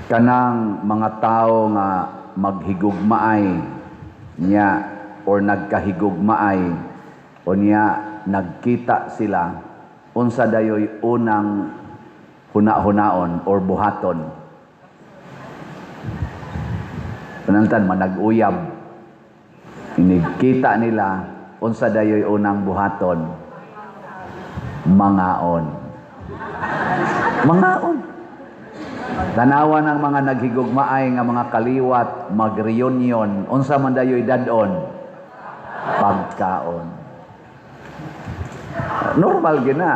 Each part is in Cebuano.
Kanang mga tao nga maghigugmaay niya or nagkahigugmaay o niya nagkita sila, unsa dayoy unang huna-hunaon or buhaton? Panantan manag-uyab, inigkita nila, unsa dayoy unang buhaton? Mangaon, mangaon. Tanawa ng mga naghigugmaay nga mga kaliwat mag-reunion, unsa man dayoy dad-on? Pagkaon. Normal gina.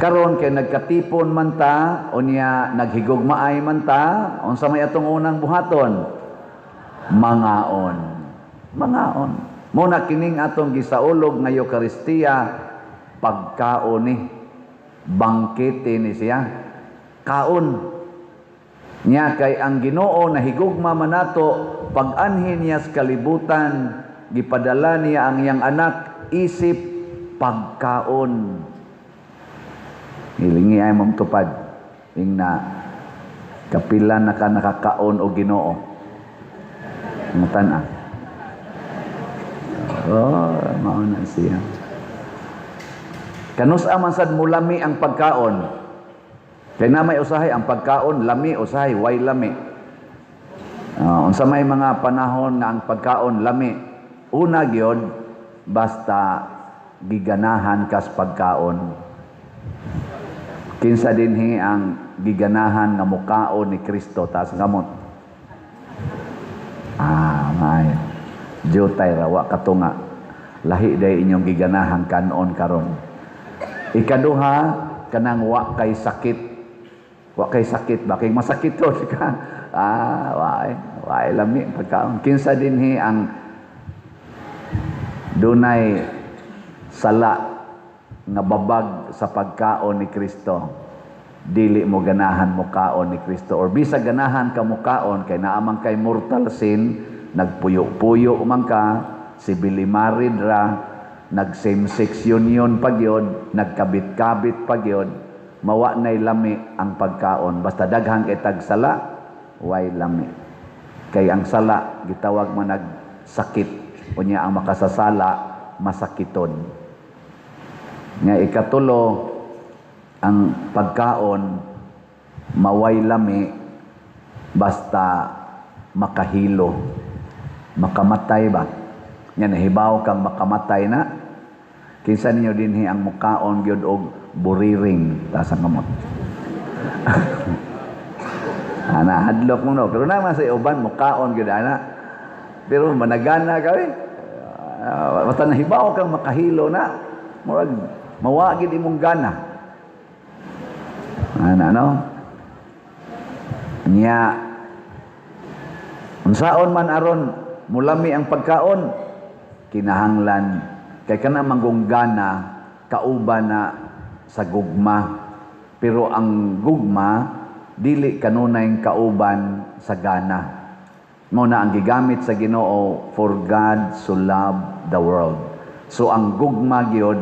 Karon kay nagkatipon man ta, unya naghigugmaay man ta, unsa may atong unang buhaton? Mangaon. Mangaon. Muna kining atong gisaulog nga Eukaristiya, pagkaon ni, bangkete ni siya. Kaon. Nya kay ang Ginoo nahigugma man nato, pag-anhin niya sa kalibutan, gipadala niya ang iyang anak isip pagkaon. Hilingi ay mong tupad. Ingna, kapila na ka nakakaon o Ginoo? Matan-a. Oh, mao na siya. Kanus-a man sad mulami ang pagkaon? Kay na may usahay ang pagkaon lami, usahay way lami. Unsa may mga panahon nga ang pagkaon lami? Una gyud, basta giganahan kas pagkaon. Kinsa dinhi ang giganahan nga mukaon ni Kristo? Taas ang kamot. Ah, may. Jutay ra wa katunga. Lahi day inyong giganahan kanon karon. Ikaduha, kanang wa kay sakit. Wa kay sakit ba kay masakit to ka? Ah, wa wa lami pagkaon. Kinsa dinhi ang dunay sala nga babag sa pagkaon ni Kristo? Dili mo ganahan mo kaon ni Kristo or bisag ganahan ka mo kaon kay naa man kay mortal sin, nagpuyo-puyo man ka, civilly married ra, nag same sex union pa gyud, nagkabit-kabit pa gyud, mawa nay lami ang pagkaon. Basta daghan kay tag sala, way lami. Kay ang sala gitawag man nag sakit, unya ang makasasala masakiton. Nga ikatulo, ang pagkaon maway lami basta makahilo, makamatay ba nya, nahibaw kang makamatay na. Kinsa ninyo dinhi ang mukaon gyud og buriring? Taas ang kamot. Ana, hadlok mo, no? Pero naman sa uban mukaon gyud ana, pero managana ka eh. Basta nahibaw kang makahilo na, murag mawa gid imong gana ana, no? Nya unsaon man aron mulami ang pagkaon? Kinahanglan kay kana manggong gana kauban na sa gugma, pero ang gugma dili kanunay kauban sa gana. Mo na ang gigamit sa Ginoo, "For God so loved the world." So ang gugma gyud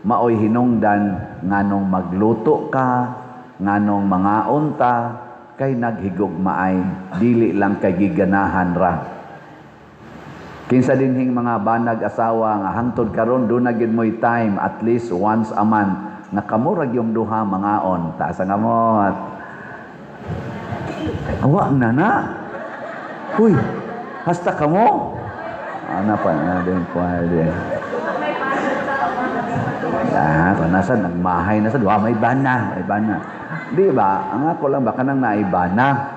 maoy hinungdan nganong magluto ka, nganong mangaon ta, kay naghigugmaay, dili lang kay giganahan ra. Kinsa dinhing mga banag asawa nga hangtod karon duna gyud mo'y time at least once a month nga kamo ra gyung duha mangaon? Taas ang kamot. Awa na na. Huy, hasta kamo? Ana pa na din pwede. Ah, kanasan nagmahay na sa duha, may bana, may bana. Di ba? Ang ako lang ba kanang naibana.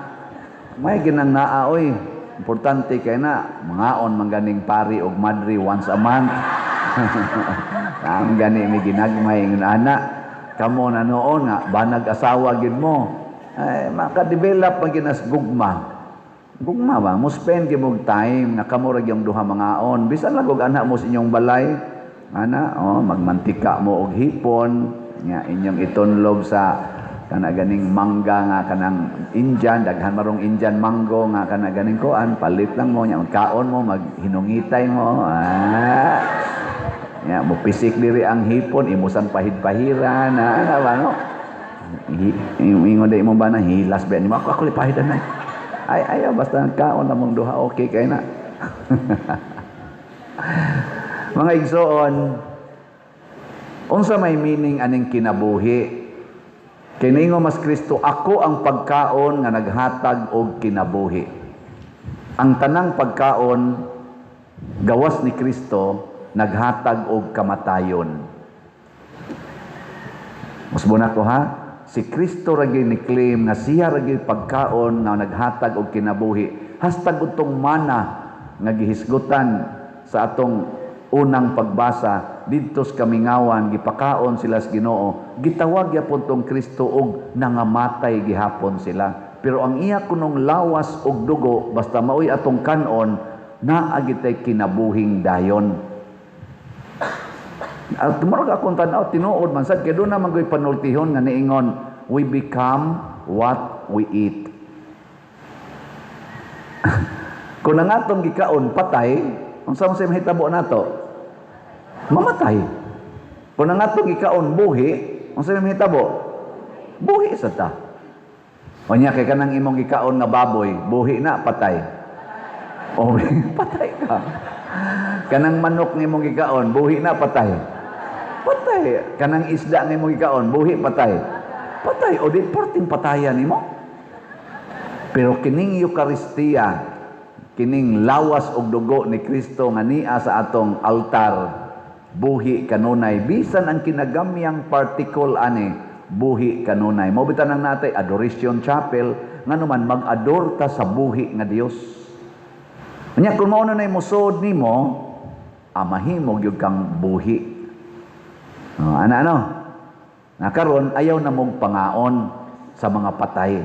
May ginang naa oy. Importante kay na mangaon man ganing pari og madri once a month. Ang gani mi ginagmay ng ana. Kamo na noon nga banag asawa gid mo. Ay, maka-develop man ginas gugma. Gugma ba? Mo spend gyud mo time nga kamo ra gyung duha mangaon. Bisan lang og ana mo sa inyong balay. Ana, oh, magmantika mo og hipon nga inyong itunlob sa kana ganing mangga nga kanang Indian, daghan marong Indian mango nga kana ganing kuan, palit lang mo nya, magkaon mo, maghinungitay mo. Ah. Nya mo pisik diri ang hipon, imusang pahid-pahiran, ana ba, no? Ingon day mo ba na hilas ba nimo? Ako lipahid na. Ay, ayaw, basta kaon na mong duha, okay kay na. Mga igsoon, unsa may meaning aning kinabuhi? Kay niingon mas Kristo, "Ako ang pagkaon nga naghatag og kinabuhi." Ang tanang pagkaon gawas ni Kristo naghatag og kamatayon. Musbon ako ha, si Kristo ra gyud ni-claim nga siya ra gyud pagkaon nga naghatag og kinabuhi. Hastag utong mana nga gihisgutan sa atong unang pagbasa didto sa kamingawan, gipakaon sila sa Ginoo, gitawag gyapon tong Kristo og nangamatay gihapon sila. Pero ang iya kunong lawas og dugo, basta maoy atong kanon, naa gitay kinabuhing dayon. At murag akong tan-aw, tinuod man sad kay doon naman ko'y panultihon nga niingon, "We become what we eat." Kung ang atong gikaon patay, unsa man say mahitabo nato? Mamatay. Kung ang atong gikaon buhi, unsa may mahitabo? Buhi sa ta. Unya kay kanang imong gikaon nga baboy, buhi na, patay? O patay ka. Kanang manok nga imong gikaon, buhi na, patay? Patay. Kanang isda nga imong gikaon, buhi, patay? Patay. O di perting patayan nimo. Pero kining Eucharistia, kining lawas og dugo ni Kristo nga nia sa atong altar, buhi kanunay. Bisan ang kinagamyang particle ani, buhi kanunay. Mao bitan ang natay Adoration Chapel, ngano man mag-ador ta sa buhi nga Dios. Nya kung mao na nay musod nimo, mahimo gyud kang buhi. Oh, ana ano? Na karon ayaw na mong pangaon sa mga patay.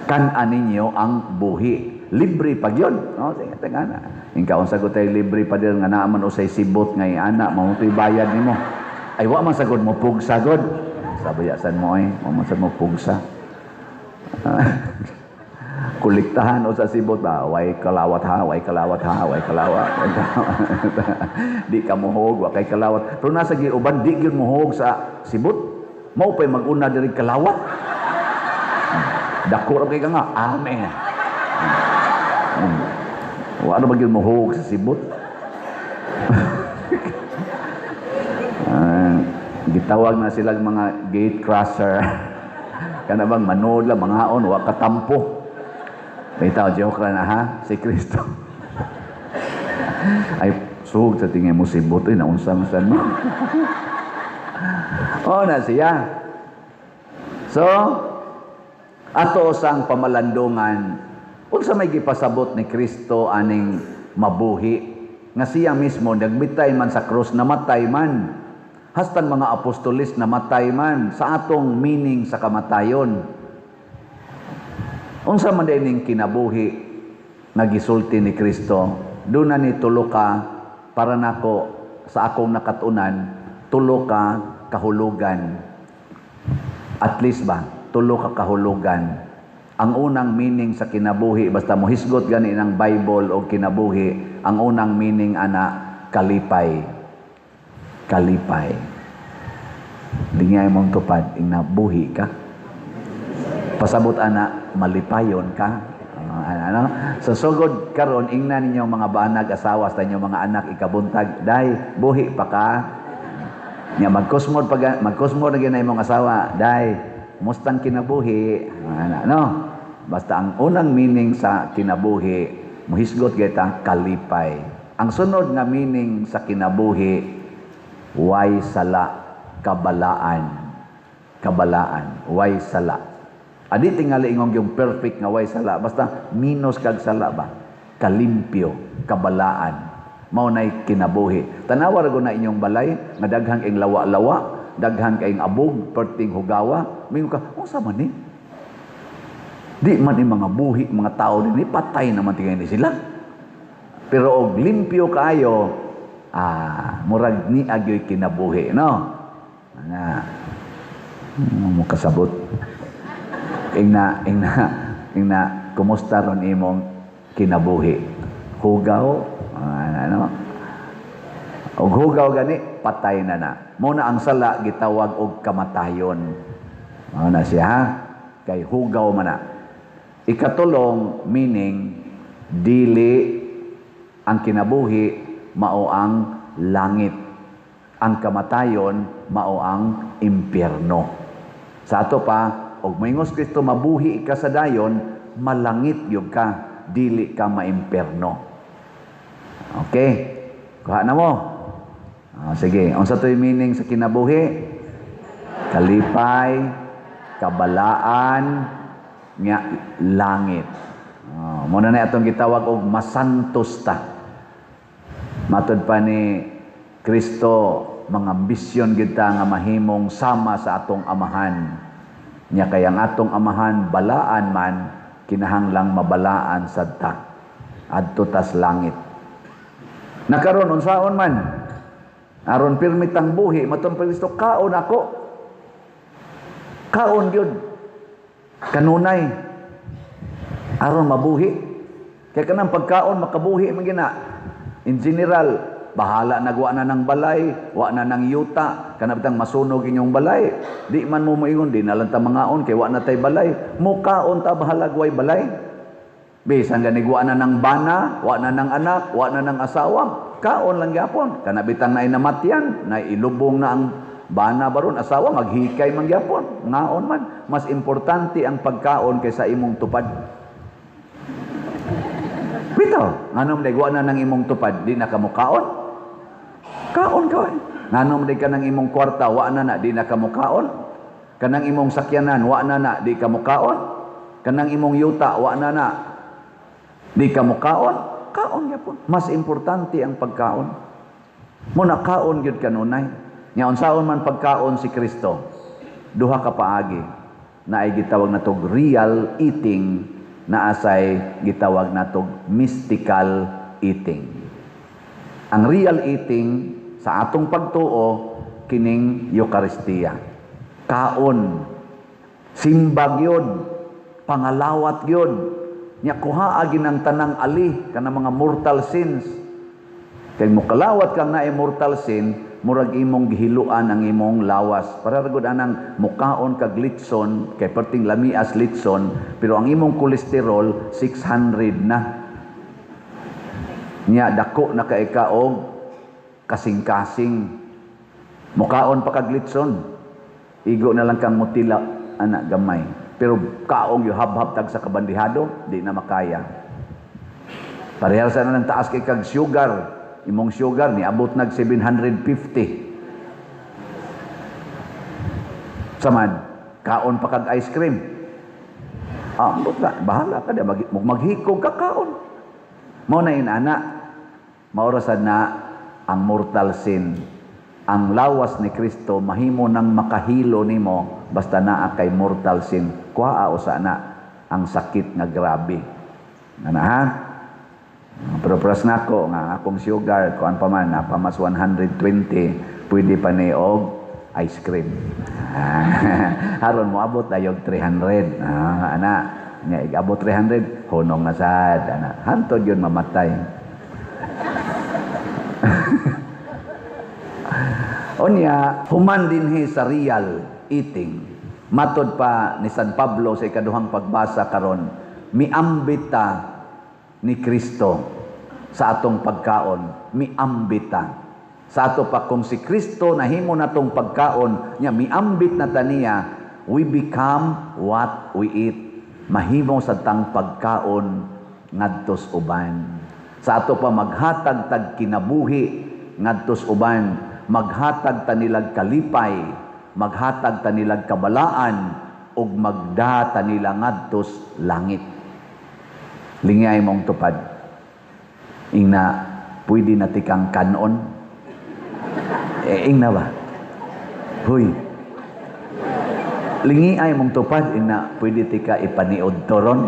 Kan-a ninyo ang buhi. Libre pa gyud. No, sige, teka na. Ingkaon sa tay libre pa din nga naa man usay sibot nga ana, mao to'y bayad nimo. Ay, wa man sagod mo pugsa god. Sabayasan mo ay, wa man sad mo pugsa. Kolektahan o sa sibot ba, way kalawat ha, way kalawat ha, way kalawat. Way kalawat. Di ka muhog, wa kay kalawat. Pero nasa gi uban di gyud muhog sa sibot. Mao pa'y mag-una diri kalawat. Dako ra kay ka nga, amen. Wa ra ba gyud muhog sa sibot? Gitawag na silang mga gate crasher. Kana bang manood lang, mangaon, wa katampo. Bitaw, joke ra na ha, si Kristo. Ay, sug sa tingin mo sibot, ay, naunsa man sad mo. Oh, na siya. So, ato sang pamalandungan, unsa may gipasabot ni Kristo aning mabuhi nga siya mismo nagbitay man sa krus, namatay man. Hastang mga apostolis namatay man sa atong meaning sa kamatayon. Unsa man din ning kinabuhi nga gisulti ni Kristo? Doon na ni tulo ka, para nako sa akong nakatunan, tulo ka kahulugan. At least ba, tulo ka kahulugan. Ang unang meaning sa kinabuhi, basta mohisgot gani ng Bible o kinabuhi, ang unang meaning ana, kalipay. Kalipay. Lingay mong tupad, ing nabuhi ka. Pasabot ana, malipayon ka. Ano? So sugod karon, ingna ninyo mga banag asawa sa inyong mga anak ikabuntag, "Day, buhi pa ka?" Nya magkusmod pag magkusmod na gyud imong asawa, "Day, mustang kinabuhi?" Ano, no? Basta ang unang meaning sa kinabuhi, muhisgot kita, kalipay. Ang sunod nga meaning sa kinabuhi, way sala, kabalaan. Kabalaan, way sala. Adi tingali ingong yung perfect nga way sala, basta minus kag sala ba? Kalimpyo, kabalaan. Mao nay kinabuhi. Tanawa ra na inyong balay nga daghan kayong lawa-lawa, daghan kayong abog, perting hugawa. Mingon ka, "Unsa man ni? Di man yung mga buhi, mga tao din, patay naman tingin ni sila." Pero og limpyo kaayo, murag ni agyoy kinabuhi, no? Ana. Mo kasabot. Ingna, ingna, ingna, kumusta ron imong kinabuhi? Hugaw? Ano? Og hugaw gani, patay na na. Mao na ang sala gitawag og kamatayon. Mao na siya, ha? Kay hugaw man na. Ikatulong meaning, dili ang kinabuhi mao ang langit. Ang kamatayon mao ang impyerno. Sa ato pa, og moingon si Kristo mabuhi ka sa dayon, malangit gyud ka, dili ka maimpyerno. Okay? Kuha na mo. Sige, unsa to'y meaning sa kinabuhi? Kalipay, kabalaan, nga langit. Oh, muna na atong gitawag og masantos ta. Matod pa ni Kristo, mga ambisyon gyud ta nga mahimong sama sa atong amahan. Nya kay ang atong amahan balaan man, kinahanglang mabalaan sad ta adto tas langit. Nakaron unsaon man aron pirmi tang buhi, matong Kristo, kaon ako. Kaon gyud kanunay aron mabuhi. Kay kanang pagkaon makabuhi man gina. In general, bahala nagwa na ng balay, wa na ng yuta, kana bitang masunog inyong balay. Di man mo moingon, di na lang ta mangaon kay wa na tay balay. Mukaon ta bahalag way balay. Bisan gani wa na ng bana, wa na ng anak, wa na ng asawa, kaon lang gyapon. Kana bitang naay namatyan, naay ilubong na ang bana baron, asawa, maghikay man gyapon, ngaon man. Mas importante ang pagkaon kaysa imong tupad. Bitaw, nganom day wa na nang imong tupad, di na ka mukaon? Kaon ka eh. Nganom day ka nang imong kwarta, wa na na, di na ka mukaon? Kanang imong sakyanan, wa na na, di ka mukaon? Kanang imong yuta, wa na na, di ka mukaon? Kaon gyapon. Mas importante ang pagkaon. Muna kaon gyud kanunay. Nya unsaon man pagkaon si Kristo? Duha ka paagi. Naay gitawag natog real eating, naasay gitawag natog mystical eating. Ang real eating sa atong pagtuo kining Eukaristiya. Kaon, simba gyud, pangalawat gyud. Nya kuhaa ginang tanang ali kanang mga mortal sins. Kay mokalawat kang naay mortal sin, murag imong gihiluan ang imong lawas. Para ra gud anang mukaon kag litson, kay perting lamias litson, pero ang imong kolesterol 600 na. Nya dako na kay ka og kasing-kasing. Mukaon pa kag litson. Igo na lang kang mutila ana gamay. Pero kaong yuhab-hab tag sa kabandihado, di na makaya. Parehas sa na ng taas kay kag sugar. Imong sugar niabot nag 750. Saman, kaon pa kag ice cream. Ambot ka, bahala ka di, maghikog ka kaon. Mao na inana, maorasad na ang mortal sin. Ang lawas ni Kristo mahimo nang makahilo nimo basta naa kay mortal sin. Kuhaa usa na ang sakit nga grabe. Ana ha? Pero pras nako nga akong sugar kuan pa man na pa mas 120, pwede pa ni og ice cream. Aron moabot dayog 300. Ana, nya igabot 300, hunong na sad ana. Hantod yun mamatay. Unya, human dinhi sa real eating. Matod pa ni San Pablo sa ikaduhang pagbasa karon, miambit ta ni Kristo sa atong pagkaon, miambit ta. Sa ato pa kung si Kristo nahimo natong pagkaon, nya miambit na ta niya, we become what we eat. Mahimo sa tang pagkaon ngadtos uban. Sa ato pa maghatag tag kinabuhi ngadtos uban, maghatag ta nilag kalipay, maghatag ta nilag kabalaan, ug magda ta nila ngadtos langit. Lingay mong tupad. Ingna, pwede na tikang kanon. Ingna ba? Huy. Lingi ay mong tupad, ingna, pwede tika ipaniod toron.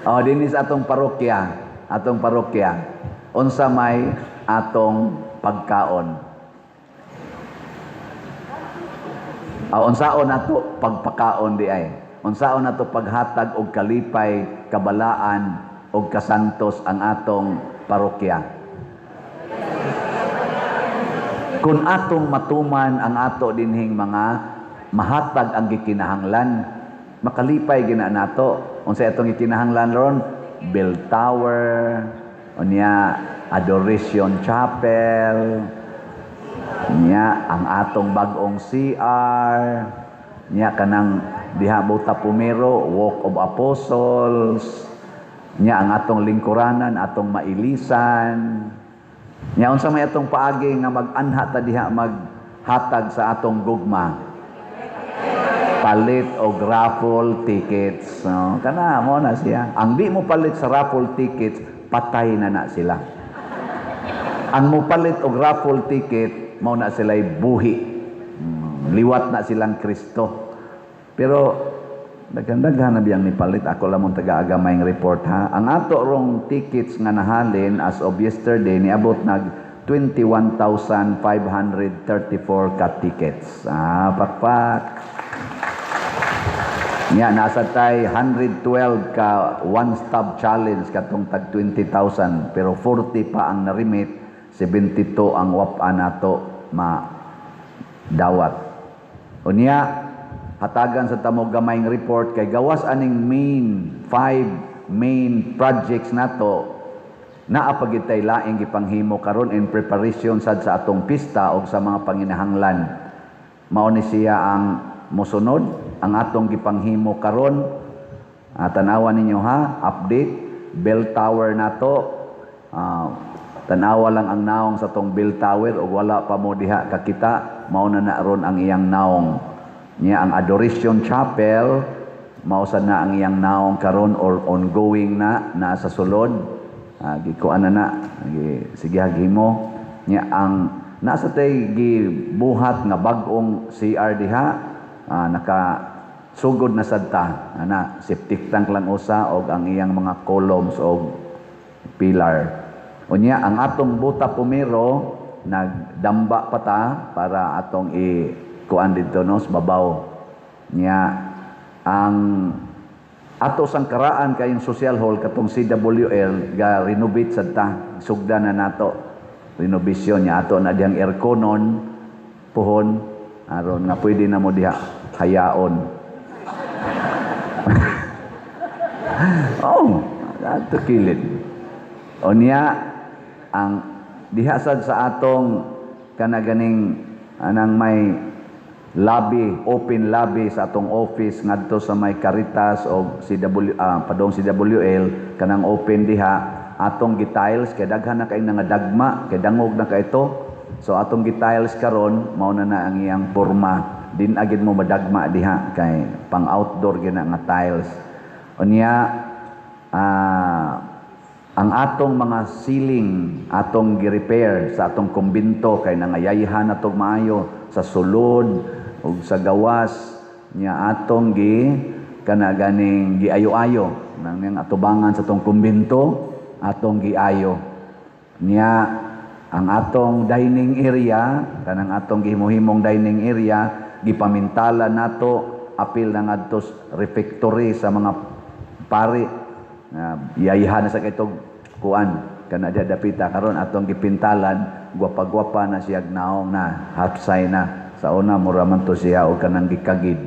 Oh, dinis atong parokya, atong parokya. Unsa may atong pagkaon? Unsaon nato pagpakaon di ay? Unsaon nato paghatag og kalipay, kabalaan og kasantos ang atong parokya? Kung atong matuman ang ato dinhing mga mahatag ang gikinahanglan, makalipay gina nato. Unsa atong gikinahanglan ron? Bell tower, unya Adoration Chapel, nya ang atong bag-ong CR, nya kanang diha Buta Pumero, Walk of Apostles, nya ang atong lingkuranan, atong mailisan. Nya unsa may atong paagi nga mag-anha ta diha, maghatag sa atong gugma? Palit og raffle tickets. No? Kana mo na siya. Ang di mo palit sa raffle tickets, patay na na sila. Ang mo palit og raffle ticket, mao na sila'y buhi. Liwat na silang Kristo. Pero daghan-daghan na biyang nipalit. Ako lang mong taga-agamay report ha. Ang ato rong tickets nga nahalin as of yesterday, niabot nag 21,534 ka tickets. Ah, pakpak. Nya nasa tay 112 ka one stop challenge katong tag 20,000, pero 40 pa ang narimit, 72 ang wapa nato ma dawat. Unya hatagan sa tamo gamayng report kay gawas aning main five main projects nato, naa pa gid tay laing gipanghimo karon in preparation sad sa atong pista og sa mga panginahanglan. Mao ni siya ang mosunod ang atong gipanghimo karon. Tanawa ninyo ha, update bell tower nato. Tanawa lang ang naong sa tong bell tower ug wala pa mo diha kakita, mao na na ron ang iyang naong. Niya ang Adoration Chapel, mao sad na ang iyang naong karon or ongoing na naa sa sulod. Gikuan na na, gi, sige haghimo. Niya ang nasa tay gibuhat nga bag-ong CR diha, naka sugod na sad ta ana, septic tank lang usa og ang iyang mga columns og pillar. Unya ang atong Buta Pumero, nagdamba pa ta para atong i kuan didto, no, sa babaw. Nya ang ato sang karaan kayong social hall katong CWL, ga renovate sad ta, sugda na nato renovation. Nya ato na diyang airconon puhon aron nga pwede na mo diha hayaon. Oh, ato kilid. Unya ang diha sad sa atong kana ganing anang may lobby, open lobby sa atong office ngadto sa may Caritas o CW, padong CWL, kanang open diha, atong gi-tiles kay daghan na kay nga dagma kay dangog na kay ito. So atong gi-tiles karon, mao na na ang iyang porma. Din agid mo madagma diha kay pang outdoor gina nga tiles. Unya ang atong mga ceiling atong gi-repair sa atong kumbinto kay nangayayhan na tog maayo sa sulod ug sa gawas. Nya atong gi kana ganing giayo-ayo nang yang atubangan sa atong kumbinto, atong giayo. Nya ang atong dining area, kanang atong gihimo-himong dining area, gipamintala nato apil na ngadto refectory sa mga pari na yayhan na sa kitog kuan kana diha dapita. Karon atong gipintalan, gwapa-gwapa na siya naong na hapsay na. Sa una mura man to siya og kanang gikagid.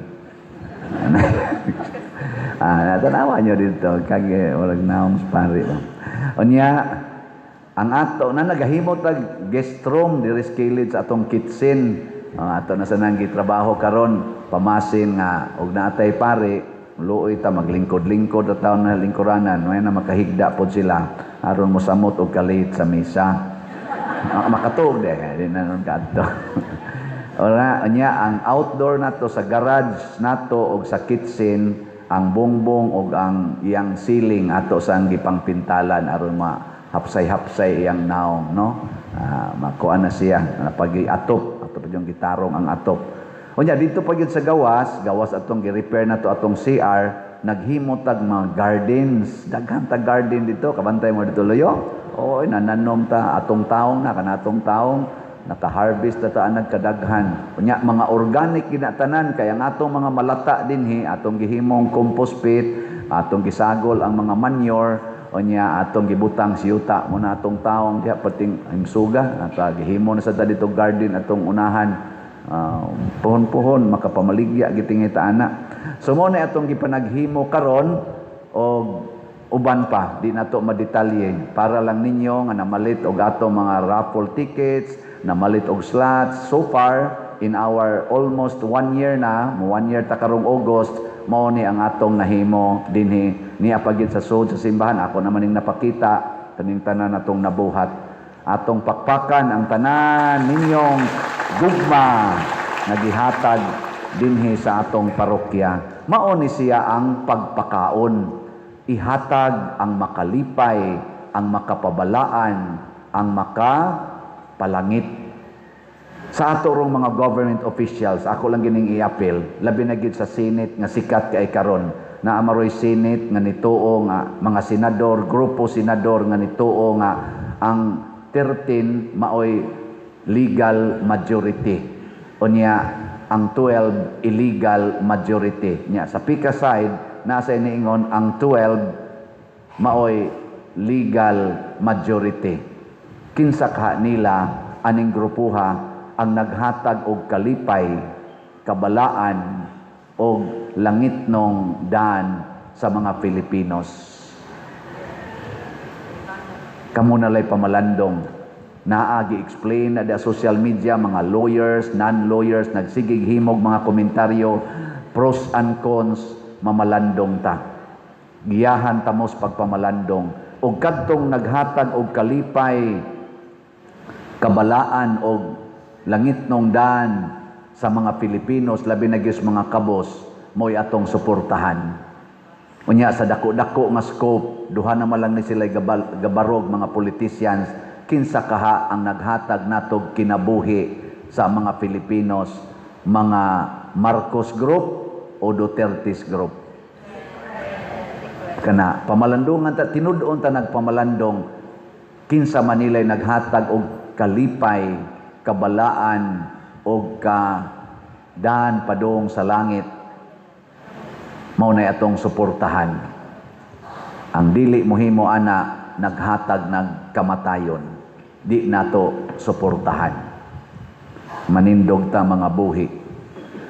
Tanawa nyo dito kage murag naong sa pari ba. Unya ang ato na nagahimo tag guest room diri sa kilid sa atong kitchen. Ato na sa nang gitrabaho karon pamasin nga og naatay pare, luoy ta maglingkod-lingkod at taon na lingkuranan, may na makahigda pod sila aron mosamot og kalit sa misa. Makatuog de di na nun kadto. Ora unya ang outdoor nato sa garage nato og sa kitchen, ang bongbong og ang iyang ceiling ato sa ang gipangpintalan aron ma hapsay-hapsay iyang naong, no. Makuan na siya pag atop ato pa yung gitarong ang atop. Unya dito pa gyud sa gawas, gawas atong gi-repair nato atong CR, naghimo tag mga gardens. Daghan tag garden dito, kabantay mo dito loyo. Oy, nananom ta atong taong na kanatong taong naka-harvest ta ta nagkadaghan. Unya mga organic ginatanan kay ang atong mga malata dinhi atong gihimong compost pit, atong gisagol ang mga manure. Unya atong gibutang si yuta mo na atong taong diha perting himsuga at gihimo na sa ta dito garden atong unahan. Puhon-puhon makapamaligya gitingita ana. So mo na atong gipanaghimo karon og uban pa, di nato madetalye, para lang ninyo nga namalit og ato mga raffle tickets, namalit og slots. So far in our almost one year na, mo one year ta karong August, mao ni ang atong nahimo dinhi niya pagid sa sud sa simbahan. Ako naman ning napakita kaning tanan atong nabuhat. Atong pakpakan ang tanan ninyong gugma nga gihatag dinhi sa atong parokya. Mao ni siya ang pagpakaon, ihatag ang makalipay, ang makapabalaan, ang makapalangit. Sa ato rong mga government officials, ako lang gining i-appeal, labi na gid sa Senate nga sikat kay karon, na amaroy Senate nga nituo nga mga senador, grupo senador nga nituo nga ang 13 maoy legal majority. Unya ang 12 illegal majority. Nya sa PICA side, nasa iniingon ang 12 maoy legal majority. Kinsa ka nila aning grupuha ang naghatag og kalipay, kabalaan og langitnong daan sa mga Filipinos? Kamo na lay pamalandong. Naa gi-explain na da social media, mga lawyers, non-lawyers, nagsigig himog mga komentaryo, pros and cons, mamalandong ta. Giyahan tamos pagpamalandong. Og kadtong naghatag og kalipay, kabalaan og langitnong daan sa mga Filipinos, labi na gyud sa mga kabos, mo'y atong suportahan. Unya sa dako-dako nga scope, duha na man lang ni sila gabarog mga politicians, kinsa kaha ang naghatag natog kinabuhi sa mga Filipinos, mga Marcos Group o Duterte's Group? Kana pamalandungan ta, tinud-on ta nagpamalandong kinsa man nila'y naghatag og kalipay, kabalaan og kadaan padung sa langit, mao nay atong suportahan. Ang dili mohimo ana, naghatag ng kamatayon, di nato suportahan. Manindog ta mga buhi.